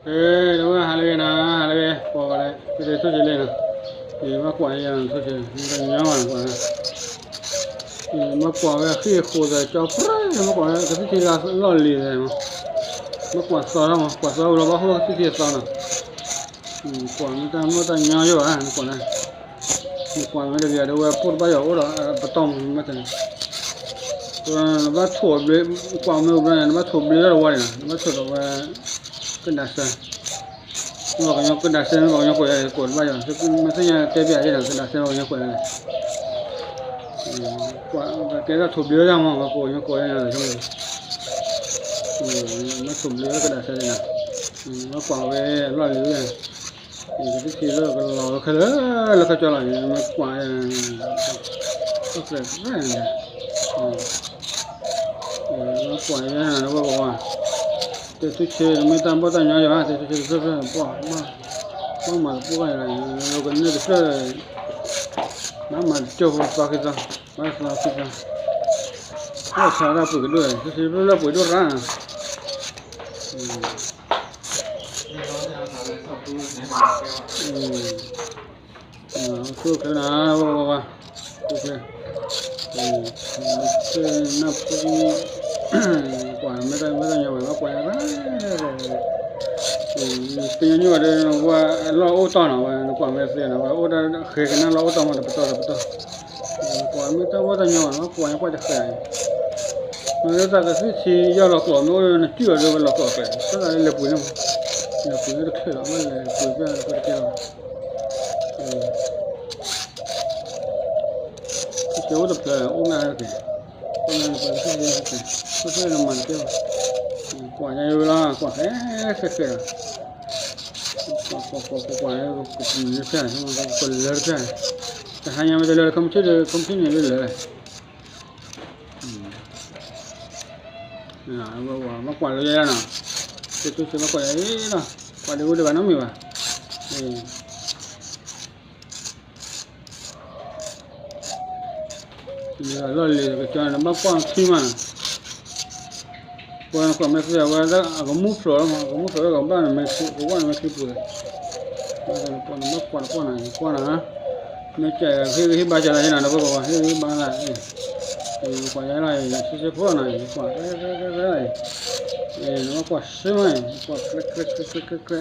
ကဲ ဒီးဝဲဟးလၢဂ့ၤနီၤ, ဟးလၢဂ့ၤ ကွၢ်ကီးလၢ ကတဲထိၣ်ဆံးလံနီၤ, ယဘၣ်ကွၢ်ယဲနီၤ ထိၣ်ဆံး မ့ၢ်တညီဘၣ်နီၤ ကွၢ်, ယဘၣ်ကွၢ်ဝဲဃ့ၢ်ဃိးသးကၠီပြၢ ယဘၣ်ကွၢ်ဝဲကသံၣ်ထံလၢလီၢ်လံၤသးမး, ဘၣ်ကွၢ်သီထီၣ်မး ကွၢ်သီဝံၤလီၤဘၣ်ဟိၣ်ကသံၣ်ထံအသီနီၤ, ကွၢ်မ့ၢ်တၢ်မ့ၢ်တၢ်ညီယဲဘၣ် နကွၢ်လၢ နကွၢ်မ့ၢ်တဂ့ၤဒီးဝဲပိၢ်တဘၣ်ယီၤအိၣ်ဒီးပတီၢ်မးမ့ၢ်တၢ်န့ၣ်, နဘၣ်ထိၣ်ဘျ့, ကွၢ်မ့ၢ်အိၣ်ဘျီန့ၣ် နဘၣ်ထိၣ်ဘျ့ထီၣ်တဝီန့ၣ်နီၤ, နဘၣ်ထိၣ်ဒီးဝဲ ကဒးစဲ, မ့ၢ်ပှၤကညီကဒးစဲ မ့ၢ်ပှၤကညီကိးယၤ ကိးတဘၣ်ယီၤ, မ့ၢ်သ့ၣ်ညါတဲပျးယဲနီၤ ကဒးစဲမ့ၢ်ပှၤကညီကိးယၤလဲၣ်, ကဲထီၣ်ထိၣ်ဘျ့ဝဲဒၣ်မး ပှၤကိးကညီကိးယၤန့ၣ်, မ့ၢ်ထိၣ်ဘျ့ဝဲကဒးစဲန့ၣ်နီၤ, မ့ၢ်ကွၢ်ဝဲအလီၢ်လံၤဝဲ ကသံၣ်ထံလၢကလီၤဝဲခဲလၢာ် လၢခီကၠီလီၤ မ့ၢ်ကွၢ်, တၢ်ကျဲၤကျဲၤန့ၣ်, မ့ၢ်ကွၢ်ယဲန့ၣ် ဝဲကဝါ, တဲထိၣ်ဆံး တမ့ၢ်တၢ်ဘီၣ်တၢ်ညီယဲဘၣ် တဲထိၣ်ဆံးတဖျၢၣ်ဖျၢၣ် ပှၢ်, ပှၢ်မၤတပှၢ်ယဲလီၤ လၢကန့ၢ်တဖျၢၣ်, ဘၣ်မၤတကၠိဖိသီခံသီ, ဘၣ်သီခံသီ, ပှၢ်ဆါဒၣ်ပှ့ၤကဒိၣ်, ထိၣ်ဆံးတဖျၢၣ်ဖျၢၣ်ပှ့ၤဒိၣ်ရၣ် အိၣ်ဆူၣ်အိၣ်ချ့နၤ, အိၣ်ဝဲဝဲ, အိၣ်ချ့, နၢ်ဖိ, ကွၢ်မ့ၢ်တၢ်မ့ၢ်တၢ်ညီဝဲ ဘၣ်ကွၢ်ယဲ, ပညီနုၢ်ဝဲဒီး ဝဲလီၢ်အိၣ်တီၢ်နီၤ ဝဲနကွၢ်မ့ၢ်သ့နီၤ ဝဲအိၣ်ဒၣ်ဃဲကနၣ်လီၢ်အိၣ်တီၢ်မးတပတီၢ်တပတီၢ်, ကွၢ်မ့ၢ်တၢ်မ့ၢ်တၢ်ညီဝဲ ဘၣ်ကွၢ်ယဲကွၢ်တဃဲ, မ့ၢ်လၢတၢ်ကသံၣ်ထံယီၢ်လီၤကျိာ် မ့ၢ်အိၣ်လၢနစုၣ်အီၤဒီးဝဲလီၤကျိာ်ကျဲ, တၢ်သးလၢလဲၤပှ့ၤန့ၣ်မး, လဲၤပှ့ၤလၢတချ့လီၤ ဝဲလဲၤပှ့ၤပျၢ်လၢပှ့ၤတကဲလီၤ ကဲအိၣ်တဖျၢၣ် အိၣ်မးတကဲ, အိၣ်မးတကဲ, အိၣ်မးတကဲ, အိၣ်ဖဲနမၤတကဲဘၣ်, ကွၢ်ညါယဝဲလီၤ ကွၢ်ဃဲဃဲဃဲလီၤ, ကွၢ်ကွၢ်ကွၢ်ကွၢ်ကွၢ် ကပူၤန့ၣ်တဖျၢၣ် ကလၢတဖျၢၣ်, တဟါညါမ့ၢ်တလၢ ခီမ့ၢ်ဆ့ၣ်ဒီး ခီမ့ၢ်ဆ့ၣ်န့ၣ်လၢလၢ ဘၣ်ကွၢ်လၢယဲနီၤ, က့ၤသူစ့ဘၣ်ကွၢ်ယဲလီၤ, ကွၢ်ဒ်အိၣ်ဒံးဘၣ်နီတမံၤဘၣ်, လီၢ်လံၤကကၠီန့ၣ် နဘၣ်ကွၢ်ထံမးနီၤ, ပှၤကွၢ်မ့ၢ်သ့ဝဲဒၣ် အကမူၣ်ဖျိးလီၤမး အကမူၣ်ဖျိးလၢကဘၣ်နမဲာ်ချံ ကဝၢ်နမဲာ်ချံပူၤ, နဘၣ်ကွၢ်တကွၢ်နီၤ ကွၢ်နီၤ, မ့ၢ်ကဟ့ၣ်ဂံၢ်ဟ့ၣ်ဘါကလီၤယဲနီၤ နဘၣ်ကွၢ်ဟ့ၣ်ဂံၢ်ဟ့ၣ်ဘါလၢ ကွၢ်ယဲလီၤ ဆ့ဆ့ဖိနီၤ ကွၢ် နဘၣ်ကွၢ်ဆှၢမး ကွၢ်ကျဲကျဲကျဲကျဲကျဲ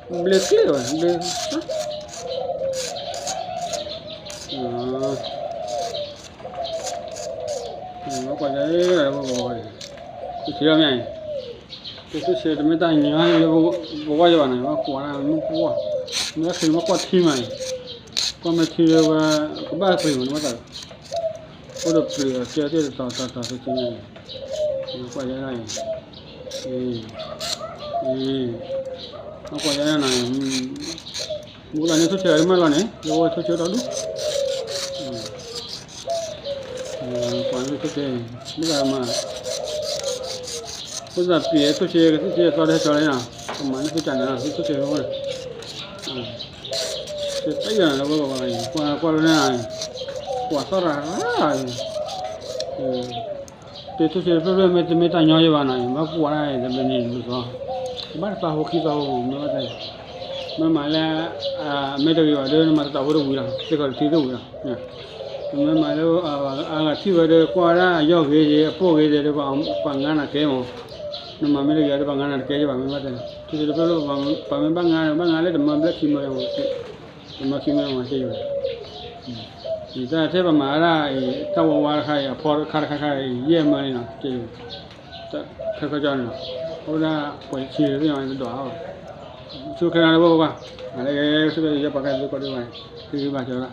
ဘျ့ကျ့ဝဲ ဘျ့ ကွၢ်ယဲ ကထံၣ်လီၤမ့ၢ် ကသူစ့တမ့ၢ်တၢ်ညီလၢ ပဝဲယဘၣ်န့ၣ် ဘၣ်ကွၢ်ဒၣ်မ့ၢ်ပှၢ် မ့ၢ်ဘၣ်ဃ့မ့ၢ်ကွၢ်ထံမးအံၤ ကွၢ်မ့ၢ်ထံလၢဝဲ ကဘၣ်ပျံၤမး နဘၣ်သး အိၣ်ဒီးပျံၤအီၤကဲသ့ၣ်တတီၤတတီၤတတီၤ ကွၢ်ယဲဒၣ်အံၤ ကွၢ်ယဲဒၣ်အံၤ ကွၢ်ယဲဒၣ်နီၤ မူလီၤန့ၣ် ထိၣ်ဆဲးအမၢလီၤန့ၣ် လၢဝဲထိၣ်ဆဲးတၢ်ဒူၣ် ကွၢ်လၢထိၣ်ဆဲး မ့ၢ်ဂၤမး ဖိသၣ်ပျံၤထိၣ်ဆဲး ကသံၣ်ဆဲးအသီတဟဲကၠီလၢနီၤ ကမၤန့ၢ်သ့ၣ်တၢ်န့ၣ် လၢထိၣ်ဆဲးဝဲ တယၤလၢဝဲကဘၣ် ကွၢ်ကွၢ်လၢန့ၣ် ကွၢ်သီၣ်ရၤရၤ တ့ထိၣ်ဆဲးတဖျၢၣ်ဖျၢၣ်မ့ၢ်တမ့ၢ်တၢ်ညီယဲဘၣ်နီၤ ဘၣ်ကွၢ်ဒၣ်တဘျီန့ၣ်လူၤသီ ဘၣ်တသးဟိခံသးဟိမ့ၢ်ဘၣ်တဲ မ့ၢ်မၤလၢ မ့ၢ်တဂ့ၤဘၣ်ဒီး နမၤတသးဖိတဝံၤလီၤ စ့ၢ်ကီးတထံၣ်တဝံၤလီၤ မ့ၢ်မၤလၢ အဂၤထံၣ်ဝဲဒီး ကွၢ်ဝဲဒၣ်အယီၢ်ဂ့ၤဂ့ၤ အပိၢ်ဂ့ၤဂ့ၤဒီး ပှၤငါနၤကဲမး နမၤမ့ၢ်တဂ့ၤဒီး ပှၤငါနၤတကဲယဲဘၣ် မ့ၢ်ဘၣ်တဲ ထိၣ်ဆဲးတဖျၢၣ်ဖျၢၣ် ပှၤမ့ၢ်ဘၣ်ငါဒီး ဘၣ်ငါလၢတမၢဘျဲၣ်ခံမၢ တမၢခံမၢမၤစ့ၢ်ကီး ယတၢ်ထဲပမၤဝဲဒၣ်အံၤ တၢ်ဝဲဝါတခါအံၤ အဖီတခါတခါခါအံၤ ယဲၢ်မၢန့ၣ်လီၤ ကဲ ခဲခီကၠီန့ၣ်လီၤ အိၣ်ဝဲဒၣ်ပှၤဆံးသ့ၣ်ညါတဒွးအီၤ ဆူခဲလၢာ်လၢပှၤပှၤ မၤလၢကဲဆူကဲယဲၢ်ပှၤကဲသ့ၣ်ကီးဒုးဝဲ ဟ့ၣ်ဂံၢ်ဘါကၠီဝဲဒၣ်